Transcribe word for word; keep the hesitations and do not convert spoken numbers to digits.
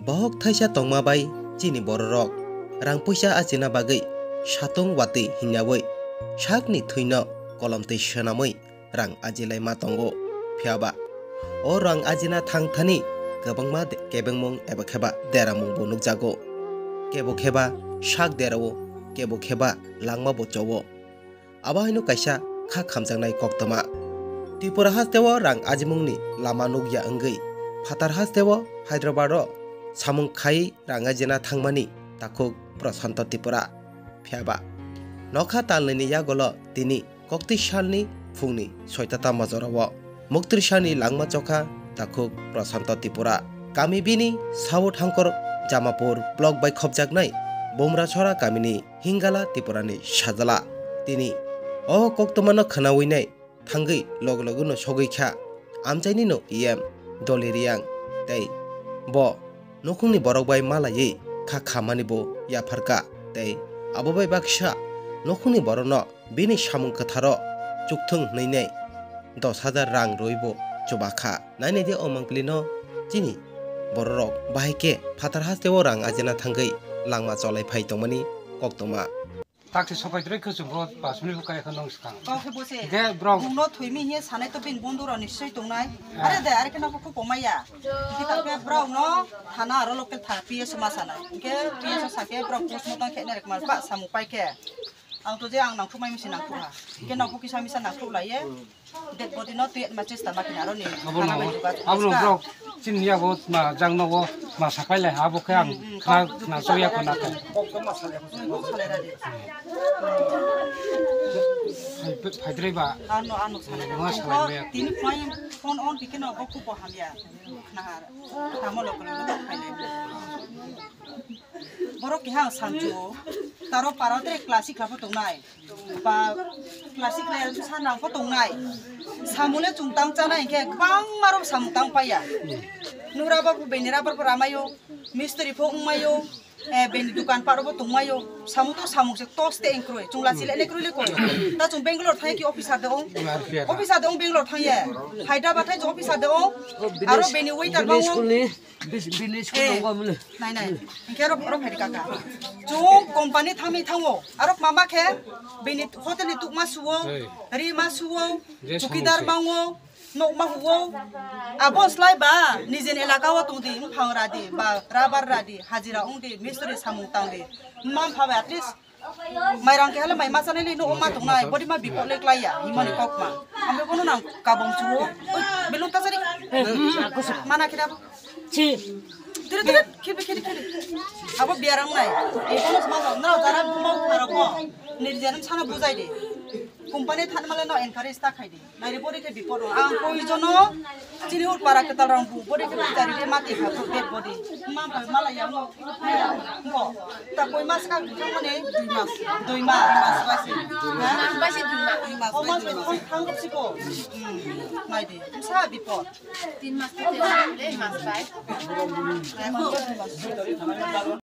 Bohok thaisa tongma bai chini bororok rang puisa achina bagwi satung watwi hinyawi sakni thwino kolomtwi swnamwi rang ajilaima tongo. Phiyaba o rang ajina thang thani kwbangma de-, kebengmung eba kheba deramungbo nukjago. Kebo kheba sak derao, kebo kheba langmabo chowo. Abo haino kaisa kha khamjaknai koktwma. Tripura hasteo rang ajimungni lama nukya wngwi phatar hasteo Hyderabad o samung khai rang ajina thangmani takhuk Prashanto Tripura. Phiyaba nokha talnwini yagolo tini koktwi salni phungni soita tamo jorao Muktrisani langma chokha takhuk Prashanto Tripura. Kami bini South Hangkor Jamapur block bai khopjaknai Bumrasora kamini Hingala Tripurani sajla. Tini o koktwmano khwnawinai thangwi loge loge no sogwi kha amchaini no E M Doli Riang tei bo nukhungni borok bai malaiwi kha khamani bo yapharkha tei abo bai baksa nukhungni borokno bini samung kwtharo chukthwng hwnwi nai dos hajar rang rwi bo chubakha. Nainai di o mangpili no chini bororok bahai khe phatar hasteo rang ajina thangwi langma cholai phai tongmani koktwma. Taksi sopai dre khe chwng bo pas minute bo kaya khe nong swkang. Kok khe bo se. Hingke borok bungno thwimi hiye sanai to bini bondorok ni swi tongnai. Ah. Are de, are khe nokho kho komaya. Hingke ta khe borok no thana aro local tha P S o ma sanai. Hingke P S o sa khe borok post mortem khe nai rwkma ba samung pai khe. Ang to je ang nangkuk mai misi nangkuk ha. Hingke nokho kisa misa nangkuk lai ye. Dead body no twi ma chesta ma kina aro ni. Abono, abono borok chini yago ma jang nogo ma sakai lai ha bo khe ang khna, khna so ya khna khe. Phai, phaidroi ba. Ano, ano salai. Ma salai me. Tini phone, phone on kike no bo khupo hamya. Khna har. Tamo lo kono phai lai. Borok keha ang sancho. Taro para tere classic kha pho tongnai. Ba classic le sa nang pho tongnai. Samung le chwng tang chanai hingke kwbangma rok samung tang paiya. Nura ba beni rubber pho ramayo, mistri pho wngmayo, eh, beni dukan paro pho tongmayo. Samung to samung se tos te engkroi, chwng lasi le ne kroi le koi. Ta chwng Bangalore thai ki officer de ong. Officer de ong Bangalore thai ye. Hyderabad thai officer de ong. Aro beni waiter ba ong. Bis-, bini school Eh, nanggo mili. Nai, nai. Hingke aro, aro phaidi kaka. Chwng company thangwi thango. Aro mama khe bini hotel ni tukma suwo, Hey. ri ma suwo, Dress chukidar mango, nok ma huwo. Abo slai ba, nijeni elaka o tongdi, wngphang radi, ba rabar radi, hajira wngdi, mistri samung tangdi. Mma mpha bai at least Mairang kehale mai masa nili no oma tongnai, body ma bipok le klaiya, himani kok ma. Ambe bono nang kabong chuo. Oi, belun ta sari. Mana kira. Si. Tiri, tiri, khibi, khibi, khibi. Abo biarang nai. E bono ma no, no, jara bumau khara ko. Nirjanam sana bujai de. Company than male no encourage ta khai de. Nairi bori khe bipor rok. Ang koi jono chini hur para kwtal rok bu bori khe bijari de mati kha bu dead body. Ma bai mala ya ngo. Ngo. Ta koi mas ka khe mane dui mas. Dui mas. Dui mas bai se. Ha? Bai se dui mas. Dui mas. O mas bai thang thang si ko. Hmm. Nai de. Sa bipor. Tin mas khe te le mas bai.